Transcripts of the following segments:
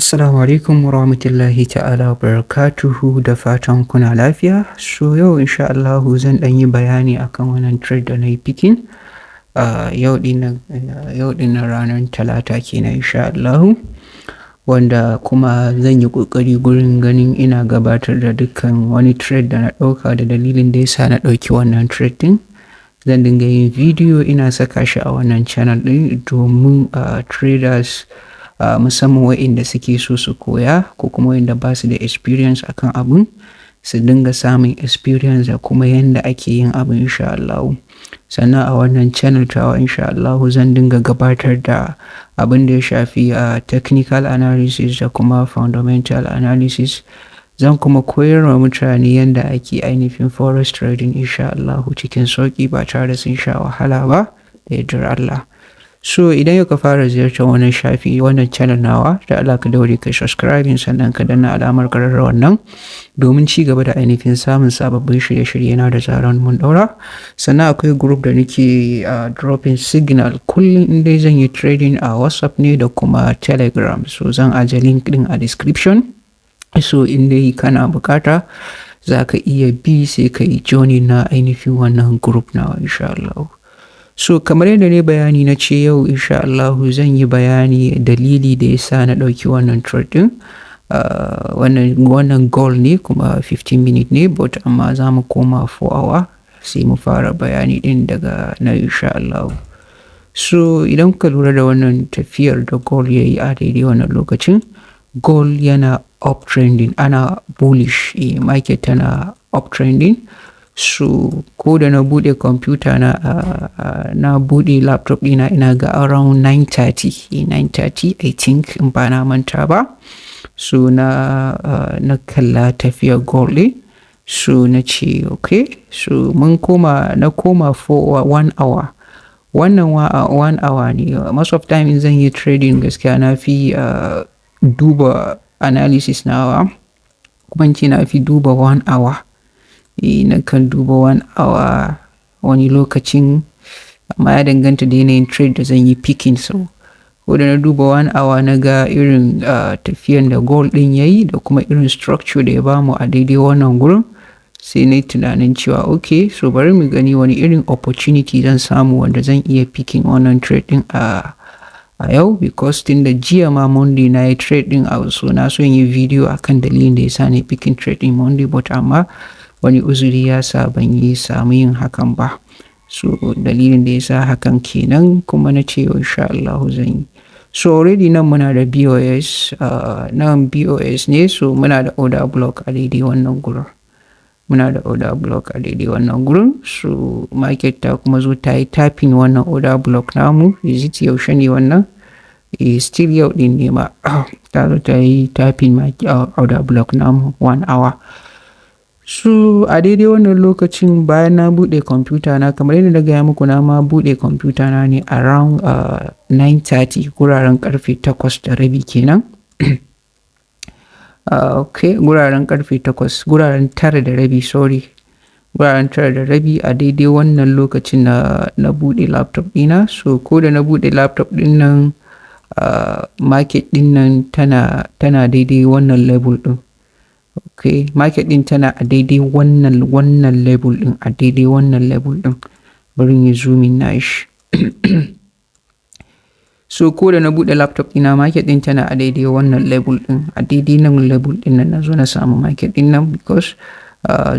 Assalamu alaikum warahmatullahi ta'ala barakatuhu, da fatan kuna lafiya. So yau insha Allahu zan ɗan yi bayani akan wannan trade da na yi picking. Yau ɗinnan ranar Talata kenan insha Allahu. Wanda kuma zan yi ƙoƙari gurin ganin ina gabatar da dukkan wani trade da na ɗauka da dalilin da ya sa na ɗauki wannan trade ɗin. Zan dinga yin bidiyo ina saka shi a wannan channel ɗin domin traders, musamman waɗanda suke so su koya ko kuma waɗanda ba su da experience akan abun, su dinga samun experience da kuma yanda ake yin abun insha Allahu. Sannan a wannan channel tawa insha Allahu zan dinga gabatar da abin da ya shafi technical analysis da kuma fundamental analysis. Zan kuma koyar wa mutane yanda ake ainihin forex trading insha Allahu cikin sauƙi ba tare da sun sha wahala ba da yardar Allah. So idan yau ka fara ziyartar wannan shafi, wannan channel nawa, da Allah ka daure kai subscribing, sannan ka danna alamar ƙararrawar nan domin ci gaba da ainihin samun sababbin shirye-shirye na da zaran mun ɗaura. Sannan akwai group da nake dropping signal kullum in dai zan yi trading a WhatsApp ne da kuma Telegram. So zan aje link ɗin a description. So in dai kana bukata, za ka iya bi sai ka yi joining na ainihin wannan group nawa insha Allahu. So kamar yadda na bayani, na ce yau insha Allahu zan yi bayani dalili da ya sa na ɗauki wannan trade ɗin. Wannan gold ne kuma 15 minute ne, but amma za mu koma 4 hour sai mu fara bayani ɗin daga nan insha Allahu. So idan kuka lura da wannan tafiyar da gold ya yi a daidai wannan lokacin, gold yana uptrending, ana bullish, market tana uptrending. So ko da na buɗe kwamfuta na, na buɗe laptop ɗina, ina ga around 9:30, 9:30 I think, in ba na manta ba. So na kalla tafiyar gold ɗin. So na ce okay. So mun koma, na koma for one hour. Wannan one hour ne. Most of time in zan yi trading, gaskiya na fi duba analysis nawa. Kuma in ce na fi duba one hour. Eh, nakan duba one hour wani lokacin, amma ya danganta da yanayin trade da zan yi picking. So ko da na duba one hour, na ga irin tafiyan da gold ɗin yayi da kuma irin structure da ya bamu a daidai wannan gurin. Sai na yi tunanin cewa okay, so bari mu gani wani irin opportunity zan samu wanda zan iya picking wannan trade ɗin a yau, because tun da jiya ma Monday na yi trade ɗin a, so na so in yi video akan dalilin da ya sa na yi picking trade ɗin Monday, but amma wani uzuri ya sa ban yi samu yin hakan ba. So dalilin da ya sa hakan kenan kuma na ce insha Allahu zan yi. So already nan muna da BOS, nan BOS ne, so muna da order block a daidai wannan gurin. Muna da order block a daidai wannan gurin. So market ta kuma zo ta yi tapping wannan order block namu. Is it yaushe ne wannan? Eh, still yau ɗin ne ma. Ta zo ta yi tapping order block namu one hour. So a daidai wannan lokacin, bayan na buɗe kwamfuta na, kamar yadda na gaya muku, na ma buɗe kwamfuta na ne around 9:30, guraren ƙarfe 8:30 kenan. Okay, guraren ƙarfe 8, guraren 9:30, sorry. Guraren 9:30 a daidai wannan lokacin na buɗe laptop ɗina. So ko da na buɗe laptop ɗin nan, market ɗin nan tana daidai wannan level ɗin. Okay, market ɗin tana a daidai wannan level ɗin, a daidai wannan level ɗin. Bari in yi zooming nashi. So ko da na buɗe laptop ɗina, market ɗin tana a daidai wannan level ɗin. A daidai nan level ɗin nan na zo na samu market ɗin nan because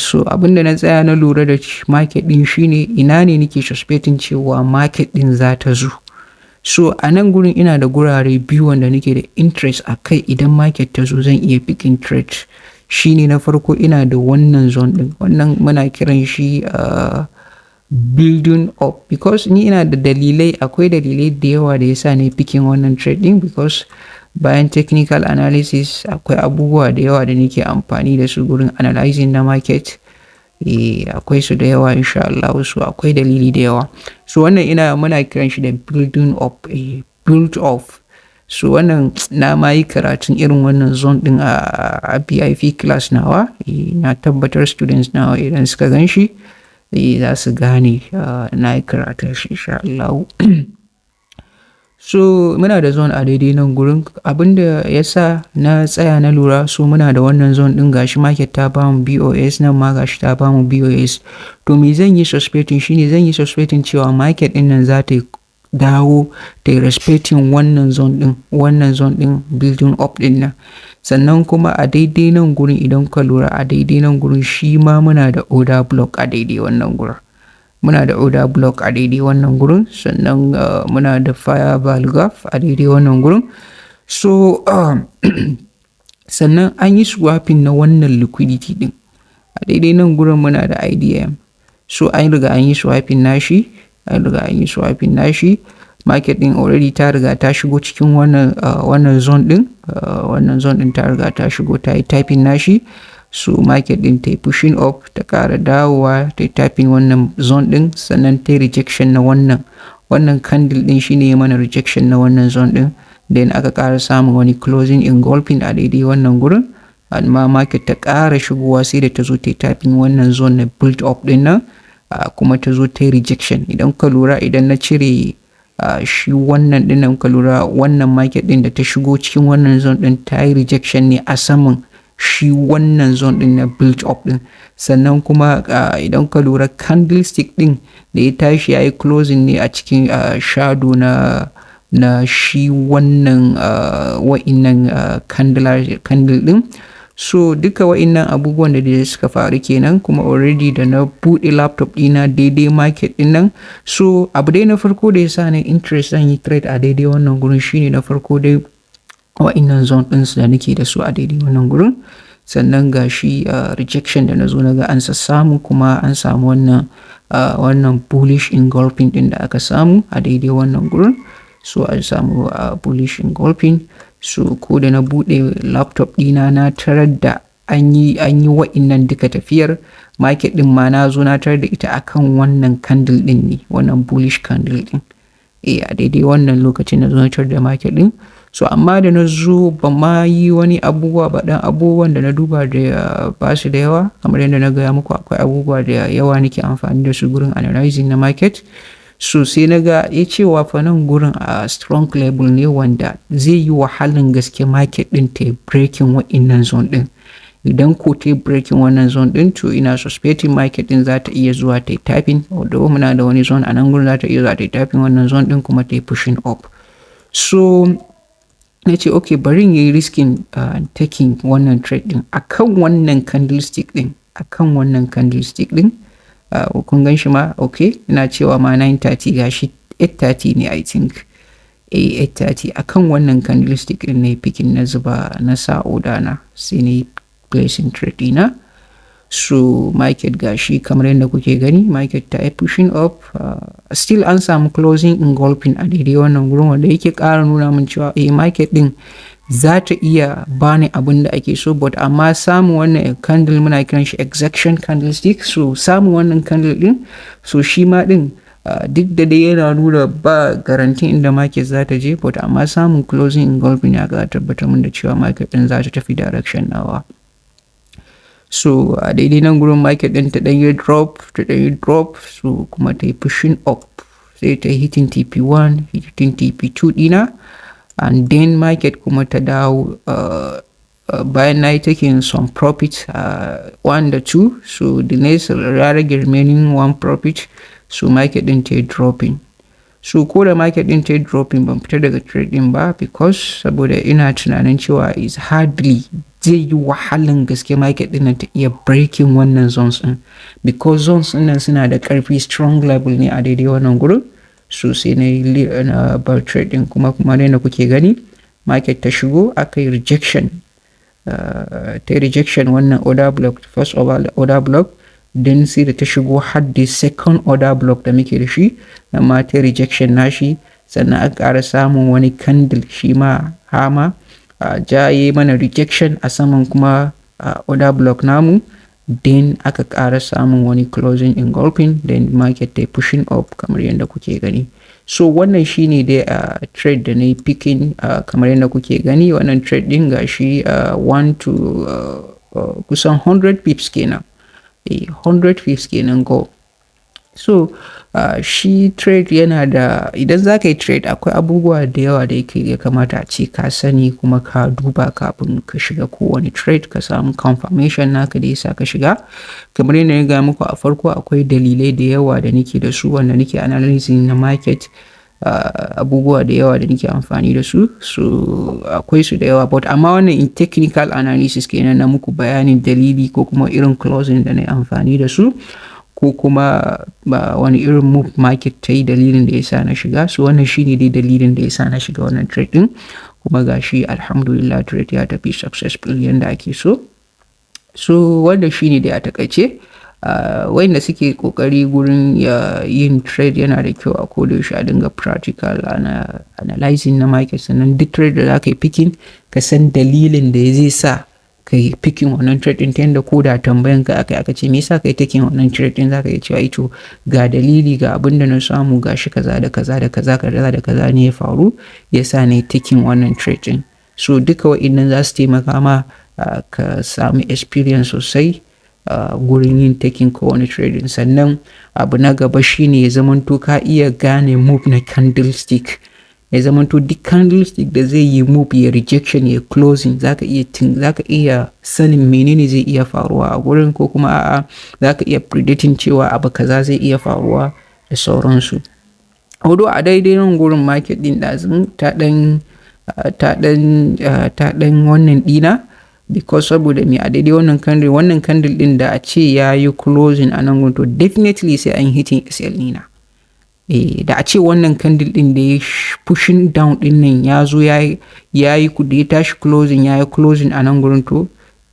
so abin da na tsaya na lura da market ɗin shine ina ne nake suspecting cewa market ɗin za ta zo. So a nan gurin ina da gurare biyu wanda nake da interest a kai, idan market ta zo zan iya picking trade. Shine na farko, ina da wannan zone ɗin. Wannan muna kiran shi building up, because ni ina da dalilai, akwai dalilai da yawa da ya sa na yi picking wannan trade ɗin, because bayan technical analysis akwai abubuwa da yawa da nake amfani da su gurin analyzing na market. Eh, akwai su da yawa insha Allahu. So akwai dalili da yawa. So wannan muna kiran shi da building up, eh, build up. So wannan na ma yi karatun irin wannan zone ɗin a VIP class nawa. Eh, na tabbatar students nawa idan suka gan shi, eh, za su gane na yi karatun shi insha Allahu. So muna da zone a daidai nan gurin. Abinda ya sa na tsaya na lura, so muna da wannan zone ɗin, gashi market ta bamu BOS, nan ma gashi ta bamu BOS. To me zan yi suspecting shine, zan yi suspecting cewa market ɗin nan za ta dawo ta yi respecting wannan zone ɗin, wannan zone ɗin building up ɗin nan. Sannan kuma a daidai nan gurin, idan ka lura, a daidai nan gurin shi ma muna da order block a daidai wannan gurin. Muna da order block a daidai wannan gurin, sannan muna da fair value gap a daidai wannan gurin. So sannan an yi sweeping na wannan liquidity din. A daidai nan gurin muna da IDM. So an riga an yi sweeping nashi, an riga an yi sweeping nashi. Market din already ta riga ta shigo cikin wannan zone din, wannan zone din ta riga ta shigo, ta yi tapping nashi. So market din ta yi pushing up, ta ƙara dawowa ta yi tapping wannan zone din, sannan ta yi rejection na wannan candle din. Shine ya mana rejection na wannan zone din. Then aka ƙara samun wani closing engulfing a daidai wannan gurin, amma market ta ƙara shigowa sai da ta zo ta yi tapping wannan zone na build up din nan, kuma ta zo ta yi rejection. Idan ka lura, idan na cire shi wannan din nan, ka lura wannan market din da ta shigo cikin wannan zone din, ta yi rejection ne a saman shi wannan zone din na build up din. Sannan kuma idan ka lura, candlestick din da ya tashi ya yi closing ne a cikin shadow na shi wannan wa'innan candle din. So duka wa'innan abubuwan da suka faru kenan. Kuma already da na buɗe laptop ɗina daidai market ɗin nan, so abu dai na farko da ya sa ni interest zan yi trade a daidai wannan gurin shine, na farko dai, wa'innan zone ɗin da nake da su a daidai wannan gurin. Sannan ga shi rejection da na zo na ga an samu, kuma an samu wannan bullish engulfing ɗin da aka samu a daidai wannan gurin. So an samu bullish engulfing. So ko da na buɗe laptop ɗina, na tarar da an yi wa'innan duka tafiyar market ɗin ma, na zo na tarar da ita akan wannan candle ɗin ne, wannan bullish candle ɗin. Eh, a daidai wannan lokacin na zo na tarar da market ɗin. So amma da na zo ba ma yi wani abubuwa ba, ɗan abubuwan da na duba da ba su da yawa. Kamar yadda na gaya muku, akwai abubuwa da yawa nake amfani da su gurin analyzing na market. So sai na ga ya cewa fa nan gurin a strong level ne wanda zai yi wahalan gaske market ɗin ta breaking wa'innan zone ɗin. Idan ko ta breaking wannan zone ɗin, to ina suspecting market ɗin za ta iya zuwa ta yi tapping, although muna da wani zone a nan gurin, za ta iya zuwa ta yi tapping wannan zone ɗin kuma ta yi pushing up. So na ce, "Okay, bari in yi risking taking wannan trade ɗin akan wannan candlestick ɗin, akan wannan candlestick ɗin." Kun gan shi ma, okay, ina cewa ma 9:30, gashi 8:30 ne, I think. Eh, 8:30. Akan wannan candlestick ɗin na picking, na zuba, na sa order na, sai na yi placing trade ɗina. So market, gashi kamar yadda kuke gani, market ta yi pushing up. Still an samu closing engulfing a daidai wannan gurin, wanda yake ƙara nuna min cewa eh, market ɗin za ta iya bani abin da ake so. But amma samun wannan candle, muna kiran shi execution candlestick. So samun wannan candle ɗin, so shi ma ɗin duk da dai yana nuna ba guarantee inda market za ta je, but amma samun closing engulfing ya ga tabbatar min da cewa market ɗin za ta tafi direction nawa. So a daidai nan gurin market ɗin ta ɗan yi drop, ta ɗan yi drop, so kuma ta yi pushing up, sai ta hitting TP1, hitting TP2 ɗina, and then market kuma ta dawo. Bayan na yi taking some profit, 1 da 2, so the next ya rage remaining one profit. So market ɗin ta yi dropping. So ko da market ɗin ta yi dropping, ban fita daga trade ɗin ba, because saboda ina tunanin cewa is hardly, zai yi wahalan gaske market ɗin nan ta iya breaking wannan zones ɗin, because zones ɗin nan suna da ƙarfi, strong level ne a daidai wannan gurin. So sai na yi na bar trade ɗin. Kuma dai da kuke gani, market ta shigo, aka yi rejection, ta yi rejection wannan order block, first order block, then sai da ta shigo har da second order block da muke da shi, amma ta rejection nashi. Sannan aka ƙara samun wani candle, shi ma hama jaye mana rejection a saman kuma order block namu. Then aka ƙara samun wani closing engulfing, then market ta pushing up kamar yadda kuke gani. So wannan shine dai a trade da na yi picking. Kamar yadda kuke gani, wannan trade din gashi 1 to kusan 100 pips kenan, 100 pips kenan go. So shi trade yana da, idan za ka yi trade akwai abubuwa da yawa da yake ya kamata a ce ka sani kuma ka duba kafin ka shiga kowane trade, ka samu confirmation naka da yasa ka shiga. Kamar yadda na gaya muku a farko, akwai dalilai da yawa da nake da su wanda nake analyzing na market, abubuwa da yawa da nake amfani da su. So akwai su da yawa, but amma wannan in technical analysis kenan na muku bayanin dalili ko kuma irin closing da na yi amfani da su, ko kuma ba wani irin move market ta yi, dalilin da ya sa na shiga. So wannan shine dai dalilin da ya sa na shiga wannan trade din, kuma gashi alhamdulillah trade ya tafi successful yanda ake so. So wannan shine dai a takaice. Wayanda suke kokari gurin yin trade, yana da kyau a koda yaushe a dinga practical ana analyzing na market. Sannan duk trade da za ka yi picking, ka san dalilin da zai sa ka yi picking wannan trade din, ta yanda ko da tambayan ka aka aka ce me yasa ka yi taking wannan trade din, za ka iya cewa ito ga dalili, ga abin da na samu, ga shi kaza da kaza da kaza kaza da kaza ne ya faru ya sa na yi taking wannan trade din. So duka wa'innan za su taimaka ma ka samu experience sosai gurin yin taking kowane trading. Sannan abu na gaba shine ya zamanto ka iya gane move na candlestick, ya zamanto duk candlestick da zai yi move, ya rejection, ya closing, zaka iya sanin menene zai iya faruwa a gurin, ko kuma a'a, zaka iya predicting cewa abu kaza zai iya faruwa da sauransu. Although a daidai nan gurin market din ɗazun ta ɗan wannan ɗina, because saboda me? A daidai wannan candle din da a ce ya yi closing a nan gurin, to definitely sai an hitting SL ɗina. Eh, da a ce wannan candle din da ya pushing down din nan ya zo ya yi da ya tashi closing, ya yi closing a nan gurin, to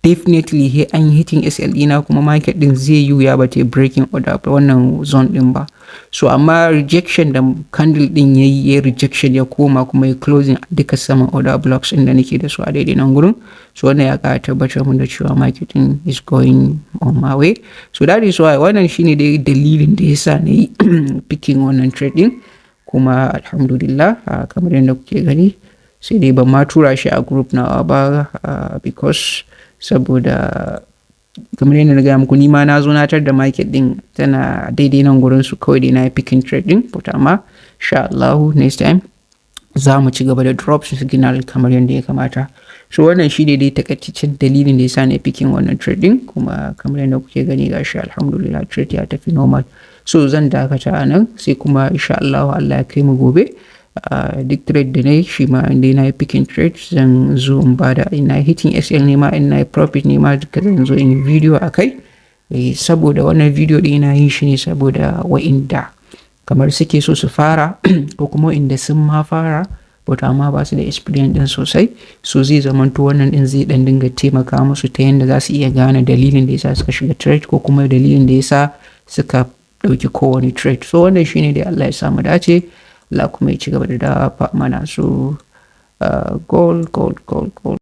definitely he an hitting SL ɗina, kuma market din zai yi wuya ba ta breaking order wannan zone din ba. So amma rejection da candle din ya yi, ya rejection, ya koma kuma ya closing duka saman order blocks ɗin da nake da su a daidai nan gurin. So wannan ya ƙara tabbatar mun da cewa market din is going on my way. So that is why, wannan shine dai dalilin da yasa na yi picking wannan trade din, kuma alhamdulillah kamar yadda kuke gani. Sai dai ban ma tura shi a group nawa ba, because saboda kamar yadda na gaya muku, ni ma na zo na tar da market din tana daidai nan gurin su, kawai dai na yi picking trade din. But amma insha Allahu next time za mu ci gaba da drop signal kamar yadda ya kamata. So wannan shi ne dai takaitaccen dalilin da ya sa na picking wannan trade din, kuma kamar yadda kuke gani gashi alhamdulillah trade ya tafi normal. So zan dakata a nan, sai kuma insha Allahu Allah ya kai mu gobe. Duk trade da na yi shi ma, inda na yi picking trade, zan zo in bada ina hitting SL ne ma, ina yi profit ne ma, duka zan zo in yi video a kai. Saboda wannan video ɗin ina yin shi ne saboda wa'inda kamar suke so su fara, ko kuma wa'inda sun ma fara but amma ba su da experience din sosai. So zai zamanto wannan din zai dan dinga taimaka musu ta yanda za su iya gane dalilin da yasa suka shiga trade, ko kuma dalilin da yasa suka ɗauki kowane trade. So wannan shine dai. Allah ya samu dace, Allah kuma ya ci gaba da dafa mana. So gold, gold, gold, gold.